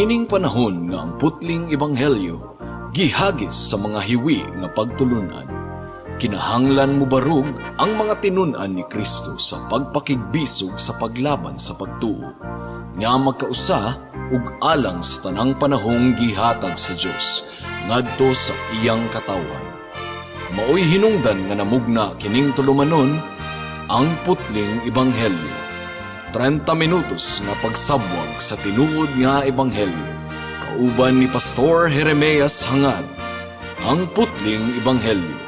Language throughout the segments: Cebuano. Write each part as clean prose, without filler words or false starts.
Niining panahon nga ang putling ebanghelyo gihagis sa mga hiwi nga pagtulunan, kinahanglan mubarog ang mga tinun-an ni Kristo sa pagpakigbisog sa paglaban sa pagtuo nga magkausa ug alang sa tanang panahong gihatag sa Dios ngadto sa iyang katawhan. Maoy hinungdan nga namugna kining tulumanon, Ang Putling Ebanghelyo. 30 minutos nga pagsabwag sa tinuod nga ebanghelyo. Kauban ni Pastor Jeremias Hangad. Ang Putling Ebanghelyo.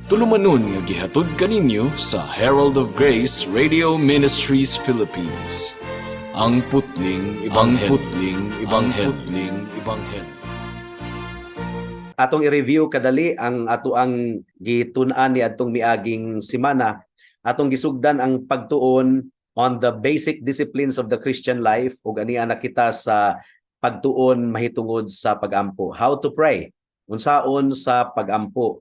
Tulumanon nga gihatod kaninyo sa Herald of Grace Radio Ministries Philippines. Ang Putling Ebanghelyo. Ang Putling Ebanghelyo. Putling Ebanghelyo. Atong i-review kadali ang ato ang gitun-an ni adtong miaging semana. Atong gisugdan ang pagtuon on the basic disciplines of the Christian life ug ania na kita sa pagtuon mahitungod sa pagampo. How to pray. Unsaon sa pagampo.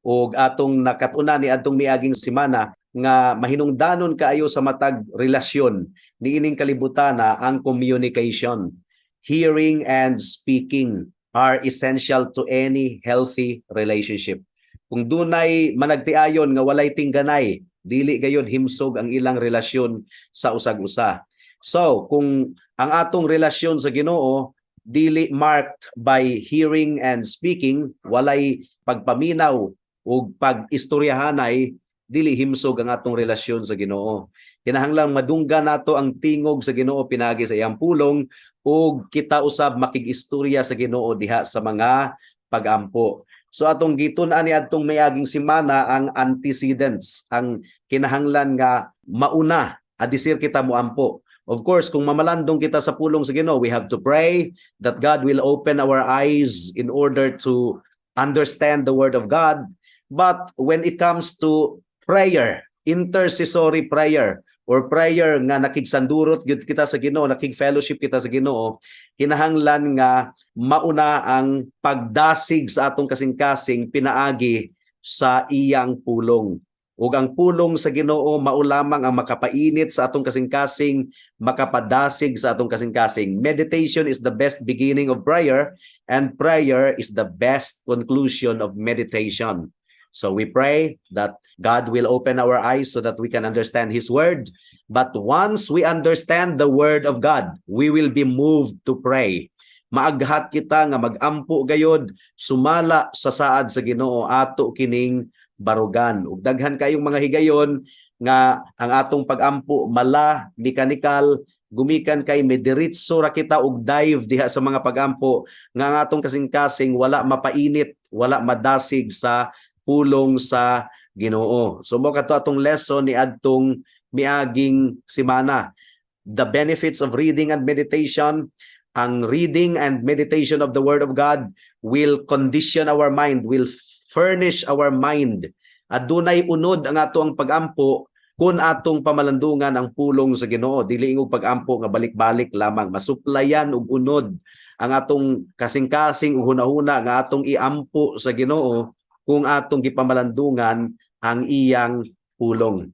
Ug atong nakat-unan ni adtong miaging semana nga mahinungdanon kaayo sa matag relasyon niining kalibutana ang communication. Hearing and speaking are essential to any healthy relationship. Kung dunay managtiayon nga walay tingganay, dili gayod himsog ang ilang relasyon sa usag-usa. So, kung ang atong relasyon sa Ginoo dili marked by hearing and speaking, walay pagpaminaw ug pag-istoryahanay, dili himsog ang atong relasyon sa Ginoo. Kinahanglan madunggan nato ang tingog sa Ginoo pinaagi sa iyang pulong ug kita usab makig-istorya sa Ginoo diha sa mga pagampo. So atong gitun-an ni adtong miaging semana ang antecedents, ang kinahanglan nga mauna adisir kita moampo. Of course, kung mamalandong kita sa pulong sa Ginoo, we have to pray that God will open our eyes in order to understand the word of God. But when it comes to prayer, intercessory prayer, or prayer nga nakigsandurot gyud kita sa Ginoo, nakig-fellowship kita sa Ginoo, kinahanglan nga mauna ang pagdasig sa atong kasing-kasing pinaagi sa iyang pulong. Ug ang pulong sa Ginoo mao lamang ang makapainit sa atong kasing-kasing, makapadasig sa atong kasing-kasing. Meditation is the best beginning of prayer and prayer is the best conclusion of meditation. So we pray that God will open our eyes so that we can understand His Word. But once we understand the Word of God, we will be moved to pray. Maaghat kita nga magampo gayod sumala sa saad sa Ginoo, ato kining barugan. Ug daghan kayong mga higayon nga ang atong pagampo mala mekanikal gumikan kay mediritso ra kita og dive diha sa mga pagampo nga ang atong kasing-kasing wala mapainit, wala madasig sa pulong sa Ginoo. So mao kato atong lesson ni adtong miaging semana. The benefits of reading and meditation. Ang reading and meditation of the Word of God will condition our mind, will furnish our mind. Adunay unod ang ato ang pagampo kung atong pamalandungan ang pulong sa Ginoo. Dili ingog pagampo nga balik-balik lamang, masuplayan og unod ang atong kasing-kasing ug hunahuna nga atong iampo sa Ginoo kung atong gipamalandungan ang iyang pulong.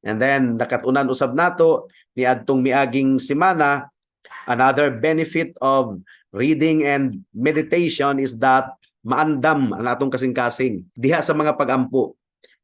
And then nakatunan usab nato ni adtong miaging semana, another benefit of reading and meditation is that maandam ang atong kasing-kasing diha sa mga pagampo.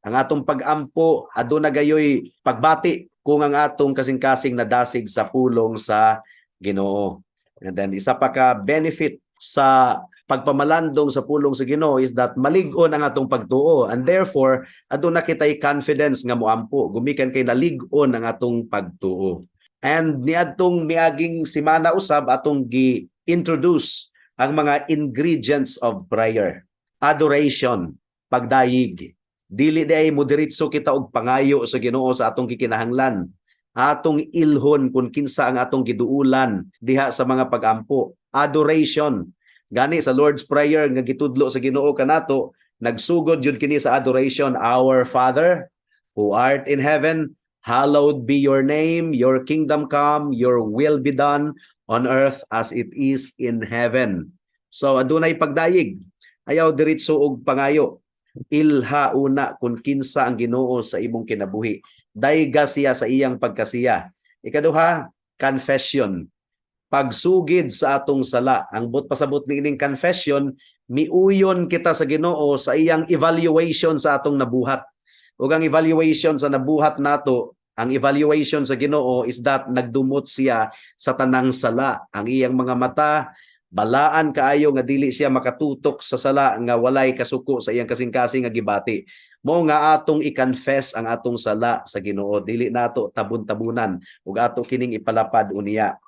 Ang atong pagampo aduna gayoy pagbati kung ang atong kasing-kasing nadasig sa pulong sa Ginoo. And then isa pa ka benefit sa pagpamalandong sa pulong sa Ginoo is that malig-on ang atong pagtuo and therefore aduna kitay confidence nga moampo gumikan kay nalig-on ang atong pagtuo. And niadtong miaging semana usab, atong gi-introduce ang mga ingredients of prayer. Adoration, pagdayig. Dili diay mo diretso kita og pangayo sa Ginoo sa atong gikinahanglan. Atong ilhon kung kinsa ang atong giduulan diha sa mga pagampo. Adoration. Gani sa Lord's Prayer nga gitudlo sa Ginoo kanato, nagsugod jud kini sa adoration. Our Father who art in heaven, hallowed be your name, your kingdom come, your will be done on earth as it is in heaven. So adunay pagdayig. Ayaw diretso og pangayo. Ilha una kung kinsa ang Ginoo sa imong kinabuhi. Dayga siya sa iyang pagkasiya. Ikaduha, confession. Pagsugid sa atong sala. Ang buot pasabot niining confession, miuyon kita sa Ginoo sa iyang evaluation sa atong nabuhat. Ug ang evaluation sa nabuhat nato, ang evaluation sa Ginoo is that nagdumot siya sa tanang sala. Ang iyang mga mata balaan kaayo nga dili siya makatutok sa sala nga walay kasuko sa iyang kasing-kasing nga gibati. Mao nga atong i-confess ang atong sala sa Ginoo, dili nato tabon-tabunan ug ato kining ipalapad unya.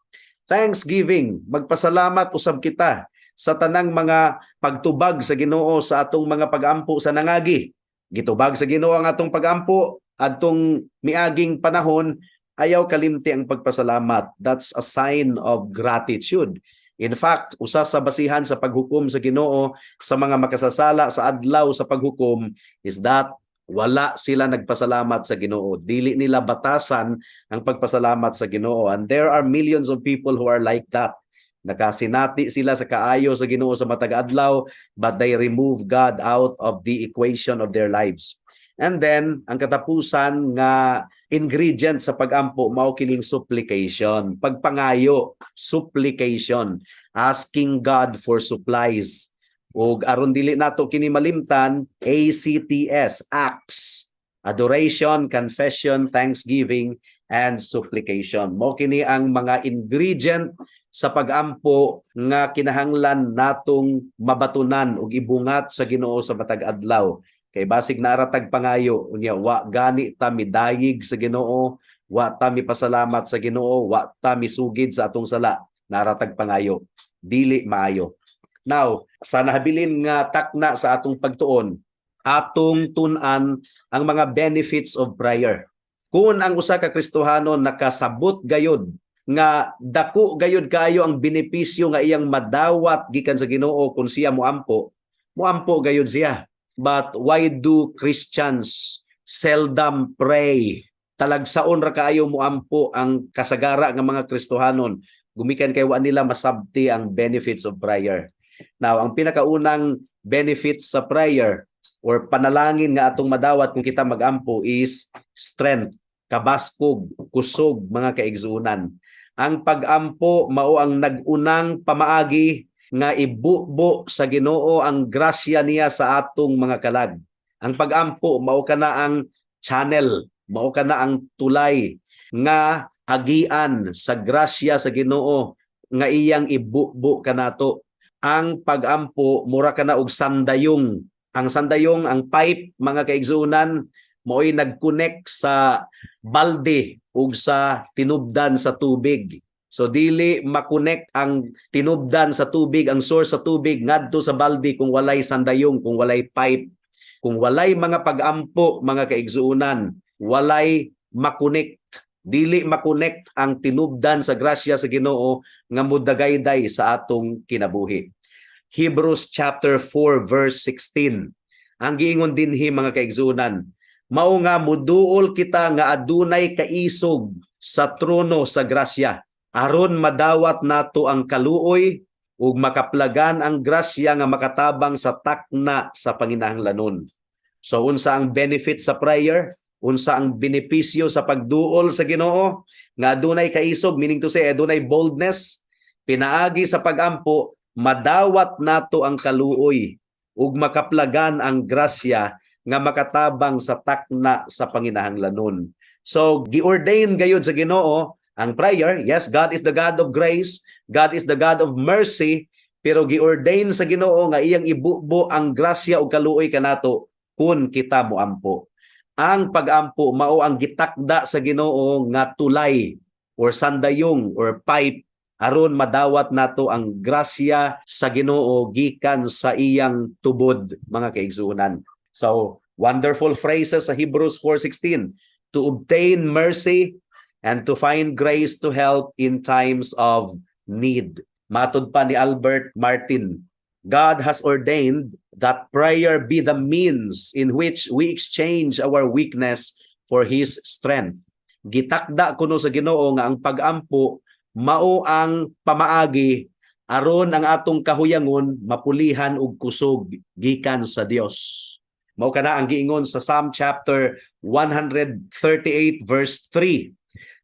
Thanksgiving, magpasalamat usab kita sa tanang mga pagtubag sa Ginoo sa atong mga pagampo sa nangagi. Gitubag sa Ginoo ang atong pagampo adtong miaging panahon, ayaw kalimti ang pagpasalamat. That's a sign of gratitude. In fact, usa sa basihan sa paghukom sa Ginoo sa mga makasasala sa adlaw sa paghukom is that wala sila nagpasalamat sa Ginoo. Dili nila batasan ang pagpasalamat sa Ginoo. And there are millions of people who are like that. Nakasinati sila sa kaayo sa Ginoo sa matag adlaw, but they remove God out of the equation of their lives. And then, ang katapusan nga ingredient sa pagampo mao kining supplication, pagpangayo, supplication, asking God for supplies. Ug aron dili nato kini malimtan, ACTS, ACTS, adoration, confession, thanksgiving, and supplication. Mao kini ang mga ingredient sa pagampo nga kinahanglan natong mabatunan ug ibungat sa Ginoo sa matag adlaw. Kay basig naa ra tag pangayo unya wa gani ta midayig sa Ginoo, wa ta mipasalamat sa Ginoo, wa ta misugid sa atong sala, naa ra tag pangayo, dili maayo. Now, sa nahabilin nga takna sa atong pagtuon, atong tun-an ang mga benefits of prayer. Kung ang usa ka Kristohano nakasabot gayod nga dako gayod kaayo ang benepisyo nga iyang madawat gikan sa Ginoo kung siya moampo, moampo gayod siya. But why do Christians seldom pray? Talagsaon ra kaayo moampo ang kasagara nga mga Kristohanon gumikan kay wa nila masabti ang benefits of prayer. Now, ang pinakaunang benefits sa prayer or panalangin nga atong madawat kung kita magampo is strength, kabaskog, kusog, mga kaigsuonan. Ang pagampo mao ang nag-unang pamaagi nga ibubo sa Ginoo ang grasya niya sa atong mga kalag. Ang pagampo mao kana ang channel, mao kana ang tulay nga agian sa grasya sa Ginoo nga iyang ibubo kanato. Ang pagampo mura kana og sandayong. Ang sandayong, ang pipe, mga kaigsuonan, mao'y nag-connect sa balde ug sa tinubdan sa tubig. So dili makonect ang tinubdan sa tubig, ang source sa tubig ngadto sa balde kung walay sandayong, kung walay pipe. Kung walay mga pagampo, mga kaigsuonan, walay makonect. Dili makonect ang tinubdan sa grasya sa Ginoo nga mudagayday sa atong kinabuhi. Hebrews chapter 4 verse 16. Ang giingon dinhi, mga kaigsuonan, mao nga muduol kita nga adunay kaisog sa trono sa grasya aron madawat nato ang kaluoy ug makaplagan ang grasya nga makatabang sa takna sa panginahanglanon. So unsa ang benefit sa prayer? Unsa ang benepisyo sa pagduol sa Ginoo nga adunay kaisog, meaning to say adunay boldness? Pinaagi sa pagampo, madawat nato ang kaluoy ug makaplagan ang grasya nga makatabang sa takna sa panginahanglanon. So giordain gayud sa Ginoo ang prayer. Yes, God is the God of grace, God is the God of mercy, pero giordain sa Ginoo nga iyang ibubo ang grasya ug kaluoy kanato kun kita moampo. Ang pagampo mao ang gitakda sa Ginoo nga tulay or sandayong or pipe aron madawat nato ang grasya sa Ginoo gikan sa iyang tubod, mga kaigsuonan. So, wonderful phrases sa Hebrews 4:16, to obtain mercy and to find grace to help in times of need. Matod pa ni Albert Martin, "God has ordained that prayer be the means in which we exchange our weakness for His strength." Gitakda kuno sa Ginoo nga ang pagampo mao ang pamaagi aron ang atong kahuyangon mapulihan og kusog gikan sa Dios. Mao kana ang giingon sa Psalm chapter 138 verse 3.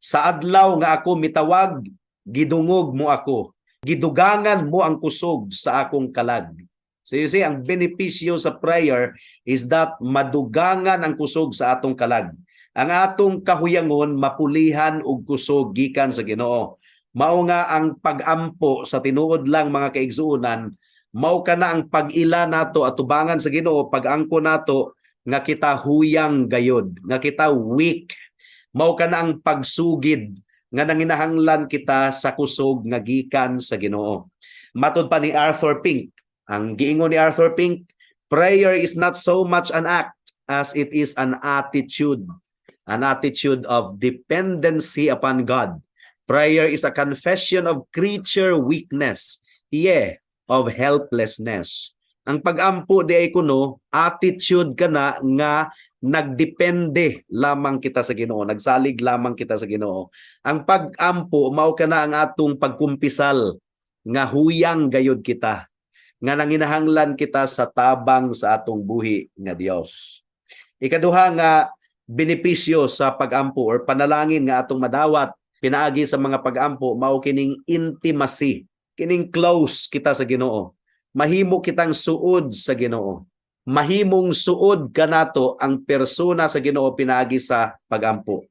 "Sa adlaw nga ako mitawag, Gidungog mo ako. Gidugangan mo ang kusog sa akong kalag. So you see, ang benepisyo sa prayer is that madugangan ang kusog sa atong kalag. Ang atong kahuyangon mapulihan og kusog gikan sa Ginoo. Mao nga ang pag-ampo sa tinuod lang, mga kaigsuonan, mao kana ang pag-ila nato atubangan sa Ginoo, pag-angko nato nga kita huyang gayod, nga kita weak. Mao kana ang pagsugid nga nanginahanglan kita sa kusog nga gikan sa Ginoo. Matod pa ni Arthur Pink, ang giingon ni Arthur Pink, "Prayer is not so much an act as it is an attitude, an attitude of dependency upon God. Prayer is a confession of creature weakness, yea, of helplessness." Ang pag-ampo diay kuno, attitude kana nga nagdepende lamang kita sa Ginoo, nagsalig lamang kita sa Ginoo. Ang pag-ampo mao kana ang atong pagkumpisal nga huyang gayud kita, nga nanginahanglan kita sa tabang sa atong buhi nga Dios. Ikaduha nga benepisyo sa pag-ampo or panalangin nga atong madawat pinaagi sa mga pag-ampo mao kining intimacy, kining close kita sa Ginoo. Mahimo kitang suod sa Ginoo. Mahimong suod kanato ang persona sa Ginoo pinaagi sa pag-ampo.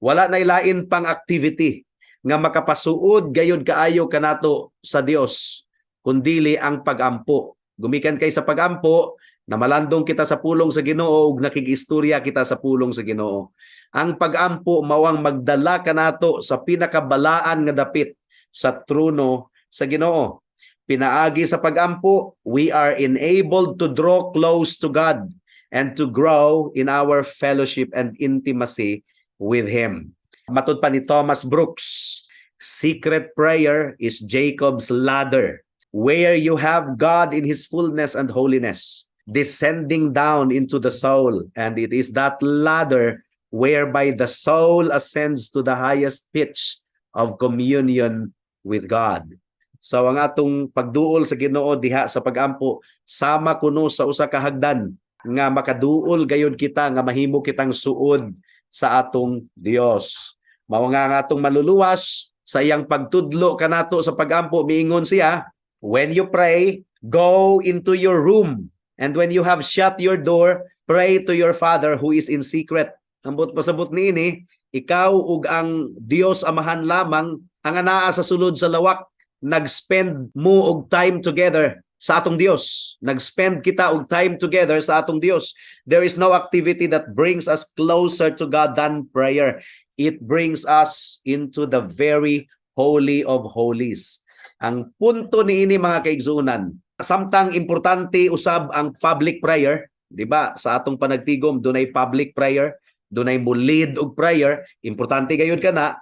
Wala na lain pang activity nga makapasuod gayud kaayo kanato sa Dios kundili ang pag-ampo. Gumikan kay sa pag-ampo, namalandong kita sa pulong sa Ginoo ug nakig-istorya kita sa pulong sa Ginoo. Ang pag-ampo mao ang magdala kanato sa pinakabalaan nga dapit sa trono sa Ginoo. Pinaagi sa pag-ampo, we are enabled to draw close to God and to grow in our fellowship and intimacy with Him. Matod pa ni Thomas Brooks, "Secret prayer is Jacob's ladder, where you have God in His fullness and holiness, descending down into the soul. And it is that ladder whereby the soul ascends to the highest pitch of communion with God." So ang atong pagduol sa Ginoo diha sa pagampo sama kuno sa usa ka hagdan nga makaduol gayud kita, nga mahimo kitang suod sa atong Dios. Mao nga ang atong maluluwas sa iyang pagtudlo kanato sa pagampo, miingon siya, "When you pray, go into your room, and when you have shut your door, pray to your Father who is in secret." Ambot pasabot niini, ikaw ug ang Dios Amahan lamang ang anaa sa sulod sa lawak. Nag-spend mo og time together sa atong Dios. Nag-spend kita og time together sa atong Dios. There is no activity that brings us closer to God than prayer. It brings us into the very holy of holies. Ang punto niini, mga kaigsuonan, samtang importante usab ang public prayer, di ba? Sa atong panagtigom dunay public prayer, dunay mo lead og prayer, importante gayud kana,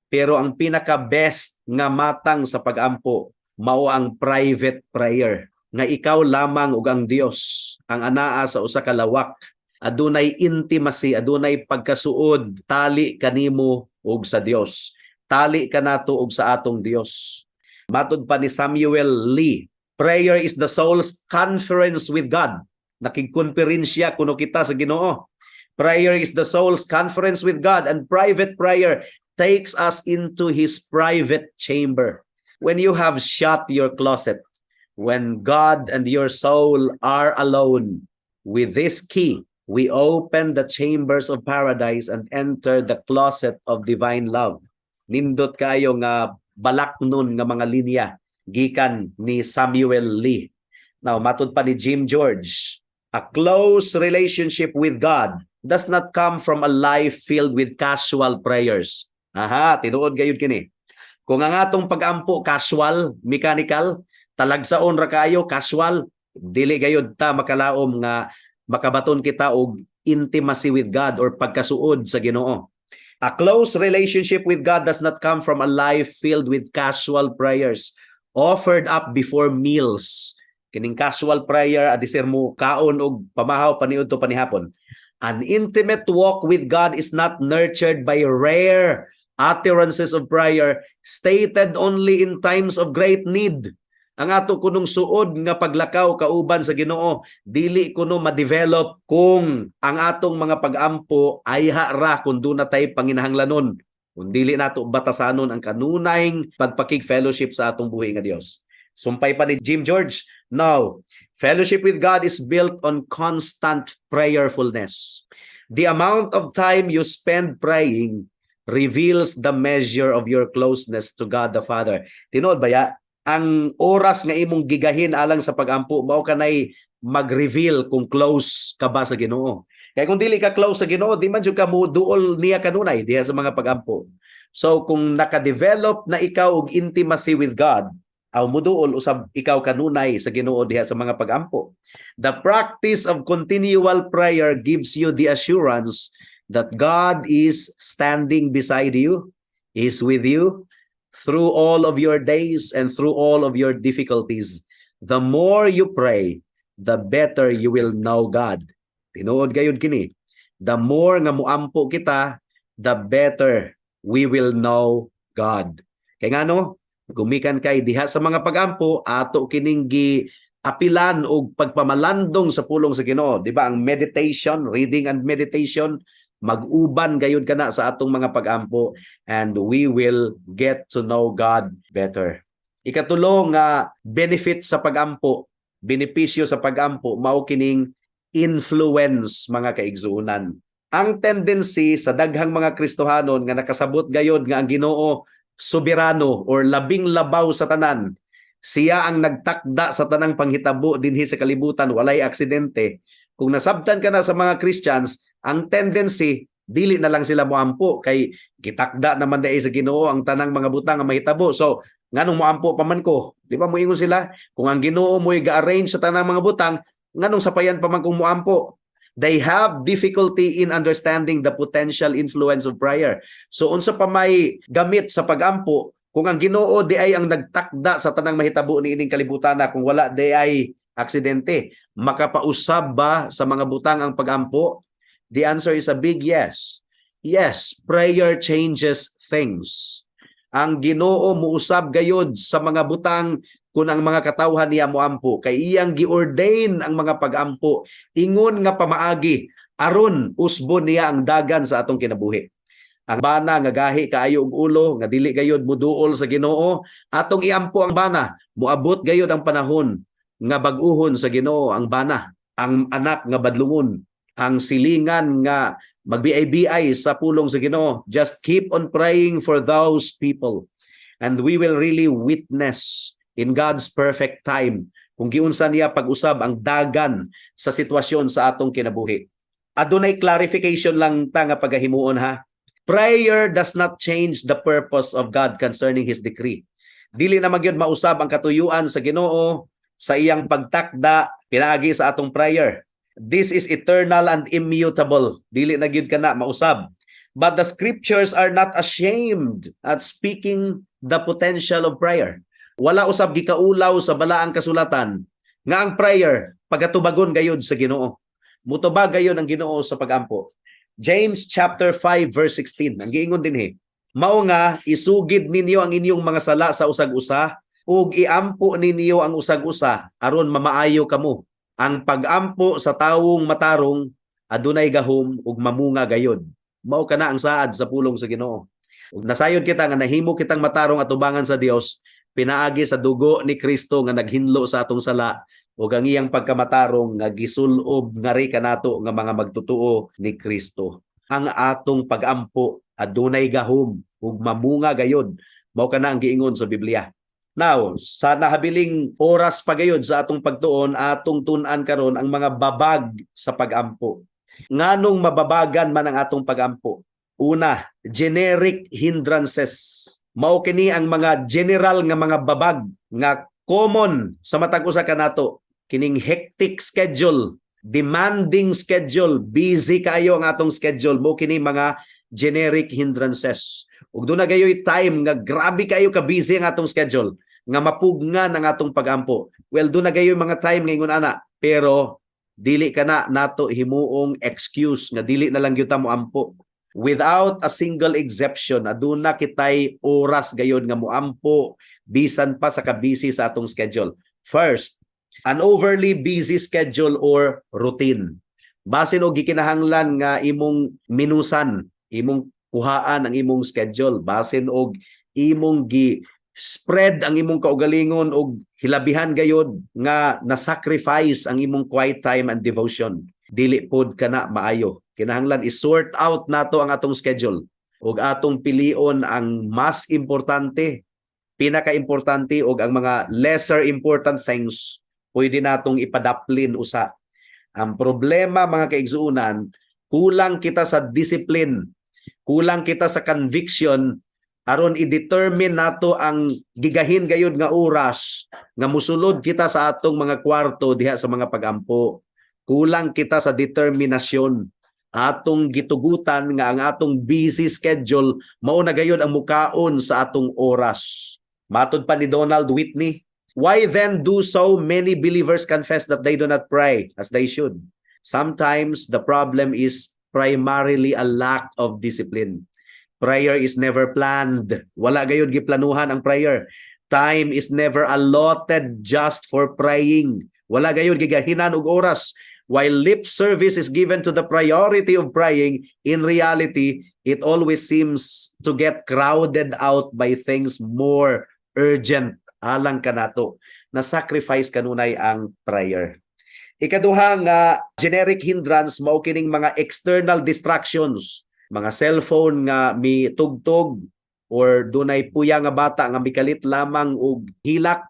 pero ang pinaka best nga matang sa pagampo mao ang private prayer nga ikaw lamang ug ang Dios ang anaa sa usa ka lawak. Adunay intimacy, adunay pagkasuod, tali kanimo ug sa Dios, tali kanato ug sa atong Dios. Matod pa ni Samuel Lee, "Prayer is the soul's conference with God." Nakigkonferensya kuno kita sa Ginoo. "Prayer is the soul's conference with God, and private prayer takes us into His private chamber. When you have shut your closet, when God and your soul are alone, with this key, we open the chambers of paradise and enter the closet of divine love." Nindot kayo nga balaknon nga mga linya gikan ni Samuel Lee. Now, matod pa ni Jim George, "A close relationship with God does not come from a life filled with casual prayers." Aha, tinuod gayud kini. Kung ang atong pag-ampo casual, mechanical, talagsaon ra kayo, casual, dili gayud ta makalaom nga makabaton kita og intimacy with God or pagkasuod sa Ginoo. "A close relationship with God does not come from a life filled with casual prayers offered up before meals." Kining casual prayer adisir mo kaon og pamahaw paniudto panihapon. "An intimate walk with God is not nurtured by rare utterances of prayer stated only in times of great need." Ang ato kunong suod nga paglakaw kauban sa Ginoo dili kuno ma-develop kung ang atong mga pag-ampo ayha ra kung duna tay panginahanglanon. Kung dili nato batasanon ang kanunayng pagpakig-fellowship sa atong buhi nga Dios. Sumpay pa ni Jim George, "No, fellowship with God is built on constant prayerfulness. The amount of time you spend praying reveals the measure of your closeness to God the Father." Tinuod ba ya? Ang oras nga imong gigahin alang sa pagampo mao kanay mag-reveal kung close ka ba sa Ginoo. Kaya kung dili ka close sa Ginoo, di man jud ka mo duol niya kanunay diha sa mga pagampo. So kung naka-develop na ikaw og intimacy with God, aw muduol usab ikaw kanunay sa Ginoo diha sa mga pagampo. "The practice of continual prayer gives you the assurance that God is standing beside you, is with you through all of your days and through all of your difficulties. The more you pray, the better you will know God." Tinuod gayud kini. The more nga muampo kita, the better we will know God. Kay ngano? Gumikan kay diha sa mga pagampo ato kining gi apilan og pagpamalandong sa pulong sa Ginoo, di ba? Ang meditation, reading and meditation, mag-uban gayud kana sa atong mga pagampo and we will get to know God better. Ikatulo nga benefit sa pagampo, benepisyo sa pagampo, mao kining influence, mga kaigsuonan. Ang tendency sa daghang mga Kristohanon nga nakasabot gayod nga ang Ginoo soberano or labing labaw sa tanan, siya ang nagtakda sa tanang panghitabo dinhi sa kalibutan, walay aksidente. Kung nasabtan ka na sa mga Christians, ang tendency dili na lang sila moampo kay gitakda naman diay sa Ginoo ang tanang mga butang nga mahitabo. So nganong moampo pa man ko? Di ba moingon sila, kung ang Ginoo mo'y ga-arrange sa tanang mga butang, nganong sapayan pa man kung moampo? They have difficulty in understanding the potential influence of prayer. So unsa pa may gamit sa pagampo kung ang Ginoo di ay ang nagtakda sa tanang mahitabo ni ining kalibutan na kung wala di ay aksidente? Makapausab ba sa mga butang ang pagampo? The answer is a big yes. Yes, prayer changes things. Ang Ginoo muusab gayod sa mga butang kung ang mga katawhan niya moampo, kay iyang giordain ang mga pagampo ingon nga pamaagi aron usbon niya ang dagan sa atong kinabuhi. Ang bana nga gahi kaayo og ulo nga dili gayod muduol sa Ginoo, atong iampo ang bana, moabot gayod ang panahon nga bag-uhon sa Ginoo ang bana, ang anak nga badlungon, ang silingan nga magbi-bi sa pulong sa Ginoo. Just keep on praying for those people and we will really witness in God's perfect time kung giunsa niya pag-usab ang dagan sa sitwasyon sa atong kinabuhi. Adunay clarification lang ta nga pagahimuon ha. Prayer does not change the purpose of God concerning His decree. Dili na magyud mausab ang katuyuan sa Ginoo sa iyang pagtakda pinaagi sa atong prayer. This is eternal and immutable. Dili na gyud kana mausab. But the scriptures are not ashamed at speaking the potential of prayer. Wala usab gikaulaw sa balaang kasulatan nga ang prayer pagatubagon gayud sa Ginoo. Mutubag gayud ang Ginoo sa pagampo. James chapter 5 verse 16 ang giingon dinhi: "Mao nga isugid ninyo ang inyong mga sala sa usag-usa ug iampo ninyo ang usag-usa aron mamaayo kamo. Ang pagampo sa tawong matarong adunay gahom ug mamunga gayod." Mao kana ang saad sa pulong sa Ginoo. Ug nasayod kita nga nahimo kitang matarong atubangan sa Dios pinaagi sa dugo ni Kristo nga naghinlo sa atong sala ug ang iyang pagkamatarong nga gisulob ngari kanato nga mga magtutuo ni Kristo. Ang atong pagampo adunay gahom ug mamunga gayod. Mao kana ang giingon sa Biblia. Now, sa nahabiling oras pa gayod sa atong pagtuon, atong tun-an karon ang mga babag sa pagampo. Nganong mababagan man ang atong pagampo? Una, generic hindrances. Mao kini ang mga general nga mga babag nga common sa matag usa kanato. Kining hectic schedule, demanding schedule, busy kaayo ang atong schedule. Mao kini mga generic hindrances. Ug duna gayoy time nga grabe kaayo ka busy ang atong schedule nga mapugnan ang atong pagampo. Well, duna gayoy mga time nga ingon ana, pero dili kana nato himuong excuse nga dili na lang gyud ta moampo. Without a single exception, aduna kitay oras gayod nga moampo bisan pa sa kabisi sa atong schedule. First, an overly busy schedule or routine. Basin og gikinahanglan nga imong minusan, imong Kuhaan ang imong schedule basin og imong gi spread ang imong kaugalingon og hilabihan gayod nga na-sacrifice ang imong quiet time and devotion. Dili pod kana maayo. Kinahanglan i-sort out nato ang atong schedule ug atong pilion ang mas importante, pinaka-importante, ug ang mga lesser important things pwede natong ipadaplin usa. Ang problema, mga kaigsuonan, kulang kita sa discipline, kulang kita sa conviction aron i-determine nato ang gigahin gayud nga oras nga musulod kita sa atong mga kwarto diha sa mga pagampo. Kulang kita sa determinasyon. Atong gitugutan nga ang atong busy schedule mao na gayud ang mukaon sa atong oras. Matod pa ni Donald Whitney, "Why then do so many believers confess that they do not pray as they should? Sometimes the problem is primarily a lack of discipline. Prayer is never planned." Wala gayud giplanuhan ang prayer. "Time is never allotted just for praying." Wala gayud gigahinan og oras. "While lip service is given to the priority of praying, in reality, it always seems to get crowded out by things more urgent." Alang kanato, na sacrifice kanunay ang prayer. Ikaduha nga generic hindrance mao kining mga external distractions, mga cellphone nga mi tugtog or dunay puya nga bata nga mikalit lamang og hilak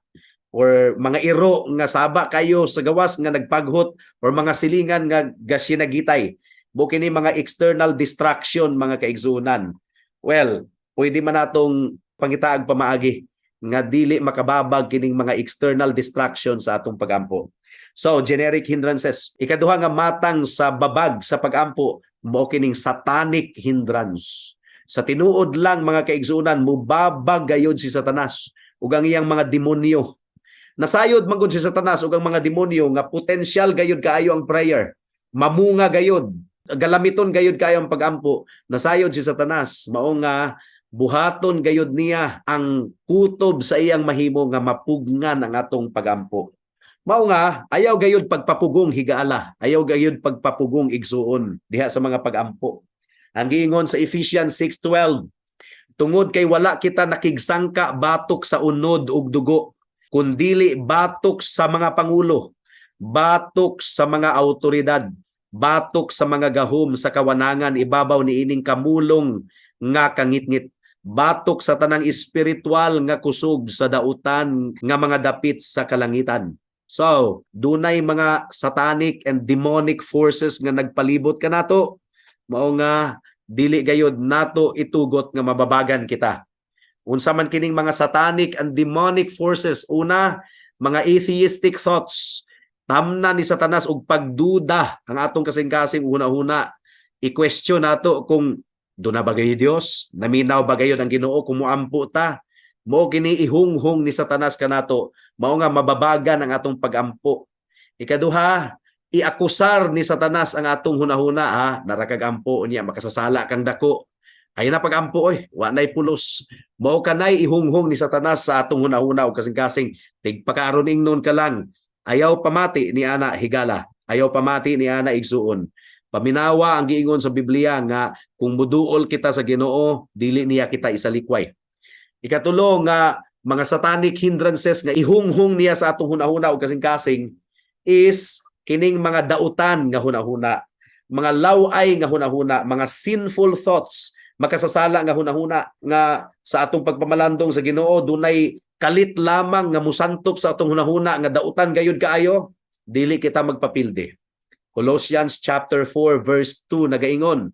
or mga iro nga saba kayo sa gawas nga nagpaghot or mga silingan nga gasinagitay. Mao kini mga external distraction, mga kaigsuonan. Well, pwede man natong pangitaag pamaagi nga dili makababag kining mga external distraction sa atong pagampo. So, generic hindrances. Ikaduha nga matang sa babag sa pagampo mao kining satanic hindrance. Sa tinuod lang, mga kaigsuonan, mubabag gayod si Satanas ug ang iyang mga demonyo. Nasayod man gud si Satanas ug ang mga demonyo nga potensyal gayud kaayo ang prayer. Mamunga gayud, galamiton gayud kaayo ang pagampo. Nasayod si Satanas mao nga buhaton gayud niya ang kutob sa iyang mahimo nga mapugngan ang atong pagampo. Mao nga ayaw gayud pagpapugong, higala, ayaw gayud pagpapugong, igsuon, diha sa mga pagampo. Ang giingon sa Ephesians 6:12, "Tungod kay wala kita nakigsangka batok sa unod ug dugo, kundili batok sa mga pangulo, batok sa mga autoridad, batok sa mga gahom sa kawanangan ibabaw niining kamulong nga kangitngit, batok sa tanang espiritual nga kusog sa dautan nga mga dapit sa kalangitan." So, dunay mga satanic and demonic forces nga nagpalibot kanato. Mao nga dili gayod nato itugot nga mababagan kita. Unsa man kining mga satanic and demonic forces? Una, mga atheistic thoughts. Tamna ni Satanas og pagduda ang atong kasing-kasing una-una. I-question nato kung duna ba gayud Dios? Naminaw ba gayud ang Ginoo kung moampo ta? Mao kini ihunghong ni Satanas kanato. Mao nga mababagan ang atong pagampo. Ikaduha, iakusar ni Satanas ang atong hunahuna. "Ha, naa ra kag ampo niya makasasala kang dako. Ay na pagampo oy, wa nay pulos." Mao kanay ihunghong ni Satanas sa atong hunahuna o kasing-kasing, tigpakaaron ingnon ka lang. Ayaw pamati ni ana, higala. Ayaw pamati ni ana, igsuon. Paminawa ang giingon sa Biblia nga kung muduol kita sa Ginoo, dili niya kita isalikway. Ikatulo nga mga satanic hindrances nga ihunghong niya sa atong hunahuna o kasing-kasing is kining mga dautan nga hunahuna, mga laway nga hunahuna, mga sinful thoughts, makasasala nga hunahuna nga sa atong pagpamalandong sa Ginoo dunay kalit lamang nga musantop sa atong hunahuna nga dautan gayud kaayo, dili kita magpapilde. Colossians chapter 4 verse 2 nagaingon,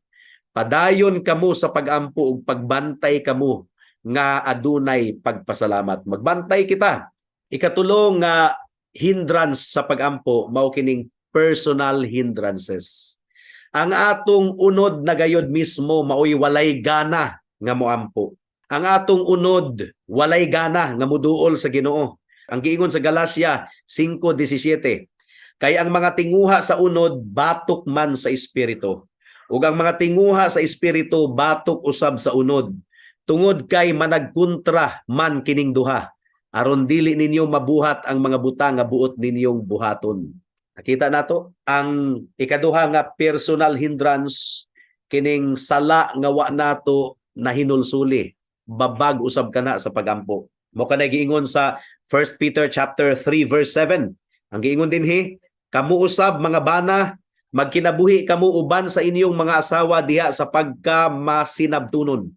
"Padayon kamo sa pagampo ug pagbantay kamo nga adunay pagpasalamat." Magbantay kita. Ikatulo nga hindrance sa pagampo mao kining personal hindrances. Ang atong unod na gayod mismo maoy walay gana nga moampo. Ang atong unod walay gana nga moduol sa Ginoo. Ang giingon sa Galacia 5:17, "Kay ang mga tinguha sa unod batok man sa espiritu, ug ang mga tinguha sa espiritu batok usab sa unod. Tungod kay managkontra man kining duha, aron dili ninyo mabuhat ang mga butang nga buot ninyong buhaton." Nakita nato ang ikaduha nga personal hindrance, Kining sala nga wa nato nahinulsuli, babag usab kana sa pagampo. Mao kanay giingon sa 1 Peter chapter 3 verse 7. Ang giingon dinhi, "Kamo usab mga bana, magkinabuhi kamo uban sa inyong mga asawa diha sa pagka masinabtunon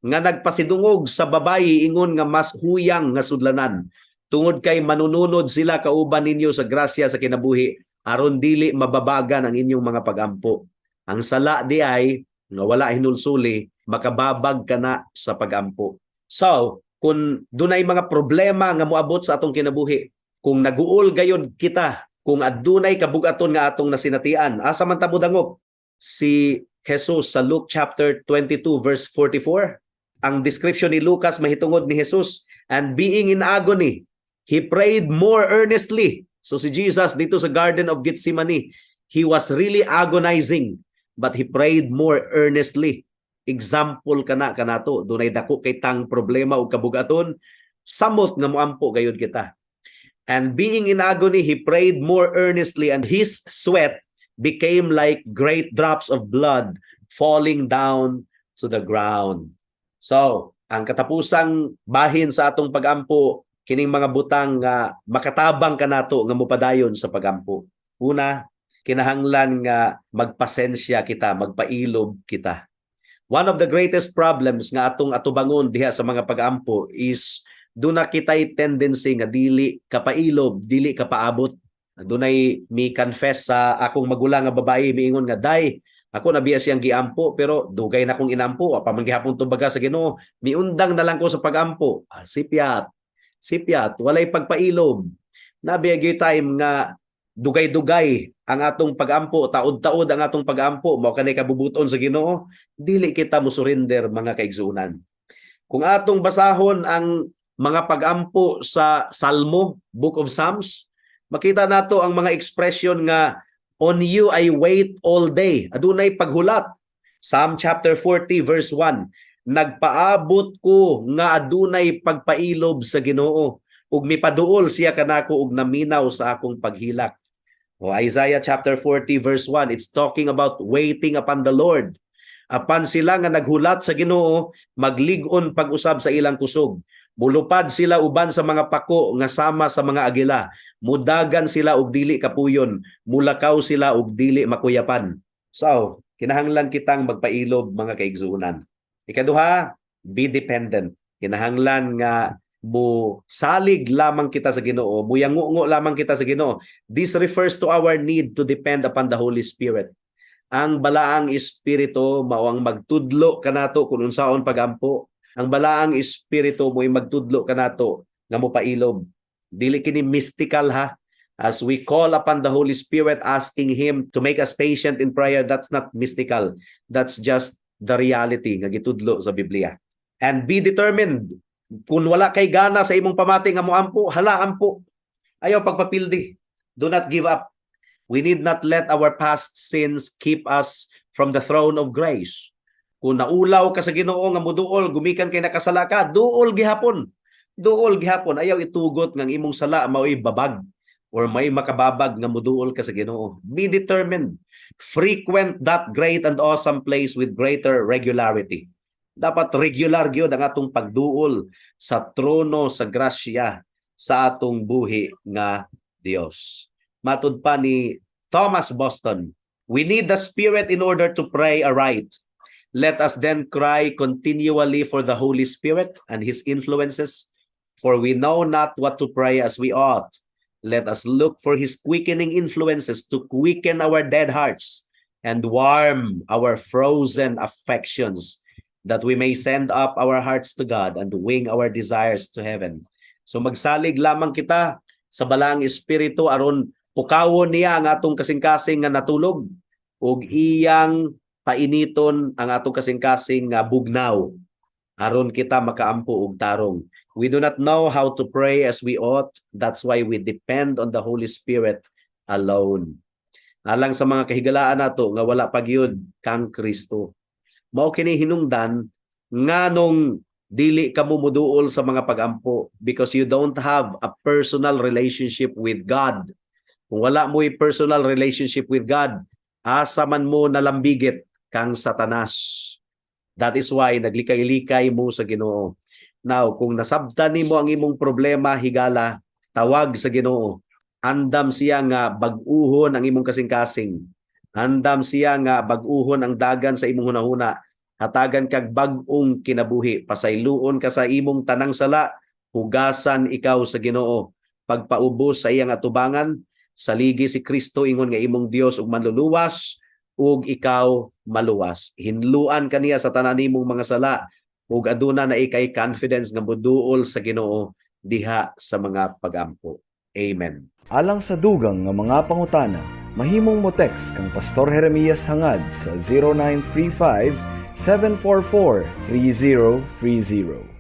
nga nagpasidungog sa babayi ingon nga mas huyang nga sudlanan, tungod kay manununod sila kauban ninyo sa grasya sa kinabuhi, aron dili mababagan ang inyong mga pagampo." Ang sala diay nga wala hinulsuli, makababag kana sa pagampo. So, kung dunay mga problema nga moabot sa atong kinabuhi, kung naguol gayod kita, kung adunay kabugaton nga atong nasinatian, asa man ta modangop? Si Jesus sa Luke chapter 22 verse 44, ang description ni Lucas mahitungod ni Jesus, "And being in agony, he prayed more earnestly." So si Jesus dito sa Garden of Gethsemane, he was really agonizing, but he prayed more earnestly. Example kana kanato, dunay dako kay tang problema ug kabugaton, samot nga moampo gayud kita. "And being in agony, he prayed more earnestly, and his sweat became like great drops of blood falling down to the ground." So, ang katapusang bahin sa atong pagampo, kining mga butang nga makatabang kanato nga mopadayon sa pagampo. Una, kinahanglan nga magpasensya kita, magpailob kita. One of the greatest problems nga atong atubangon diha sa mga pagampo is duna kitay tendency nga dili kapailob, dili kapaabot. Dunay mi confess sa akong magulang nga babae, miingon nga, "Day, ako na biya siyang giampo pero dugay na kong inampo, pa man gihapon tumbaga sa Ginoo, miundang na lang ko sa pagampo." Ah, sipyat. Sipyat, walay pagpailob. Nabiya gyud time nga dugay-dugay ang atong pagampo, taod-taod ang atong pagampo, mao kanay kabubuton sa Ginoo, dili kita mo surrender, mga kaigsuonan. Kung atong basahon ang mga pagampo sa Salmo, Book of Psalms, makita nato ang mga expression nga "On you I wait all day." Adunay paghulat. Psalm chapter 40 verse 1, "Nagpaabot ko nga adunay pagpailob sa Ginoo ug mipaduol siya kanako ug naminaw sa akong paghilak." O Isaiah chapter 40 verse 1, it's talking about waiting upon the Lord. "Apan sila nga naghulat sa Ginoo, maglig-on pag-usab sa ilang kusog. Mulupad sila uban sa mga pako nga sama sa mga agila. Mudagan sila og dili kapuyon, mulakaw sila og dili makuyapan." So, kinahanglan kitang magpailob, mga kaigsuonan. Ikaduha, be dependent. Kinahanglan nga mo salig lamang kita sa Ginoo, muyangungo lamang kita sa Ginoo. This refers to our need to depend upon the Holy Spirit. Ang Balaang Espiritu mao ang magtudlo kanato kung unsaon pagampo. Ang Balaang Espiritu mo'y magtudlo kanato nga mopailob. Dili kini mystical ha. As we call upon the Holy Spirit, asking Him to make us patient in prayer, that's not mystical. That's just the reality nga gitudlo sa Biblia. And be determined. Kung wala kay gana sa imong pamati nga moampo, hala, ampo. Ayaw pagpapildi. Do not give up. We need not let our past sins keep us from the throne of grace. Kung naulaw ka sa Ginoo nga muduol gumikan kay nakasala ka, duol gihapon. Duol gihapon. Ayaw itugot nga ang imong sala mao'y babag or may makababag nga muduol ka sa Ginoo. Be determined. Frequent that great and awesome place with greater regularity. Dapat regular gyud ang atong pagduol sa trono sa grasya sa atong buhi nga Dios. Matud pa ni Thomas Boston, "We need the Spirit in order to pray aright. Let us then cry continually for the Holy Spirit and His influences, for we know not what to pray as we ought. Let us look for His quickening influences to quicken our dead hearts and warm our frozen affections, that we may send up our hearts to God and wing our desires to heaven." So magsalig lamang kita sa Balaang Espiritu aron pukawon niya ang atong kasing-kasing nga natulog ug iyang painiton ang atong kasing-kasing nga bugnaw aron kita makaampo og tarong. We do not know how to pray as we ought. That's why we depend on the Holy Spirit alone. Alang sa mga kahigalaan nato nga wala pa gyud kang Kristo, mao kini hinungdan nganong dili ka mo muduol sa mga pagampo, because you don't have a personal relationship with God. Kung wala mo'y personal relationship with God, asa man mo nalambigit kang Satanas. That is why naglikay-likay mo sa Ginoo. Now, kung nasabtan nimo ang imong problema, higala, tawag sa Ginoo. Andam siya nga bag-uhon ang imong kasing-kasing. Andam siya nga bag-uhon ang dagan sa imong hunahuna. Hatagan kag bag-ong kinabuhi. Pasayloon ka sa imong tanang sala, hugasan ikaw sa Ginoo. Pagpaubos sa iyang atubangan, saligi si Kristo ingon nga imong Dios ug manluluwas ug ikaw maluwas. Hinluan kaniya sa tanan nimong mga sala ug aduna na ikay confidence nga moduol sa Ginoo diha sa mga pagampo. Amen. Alang sa dugang nga mga pangutana, mahimong mo text kang Pastor Jeremias Hangad sa 0935 744 3030.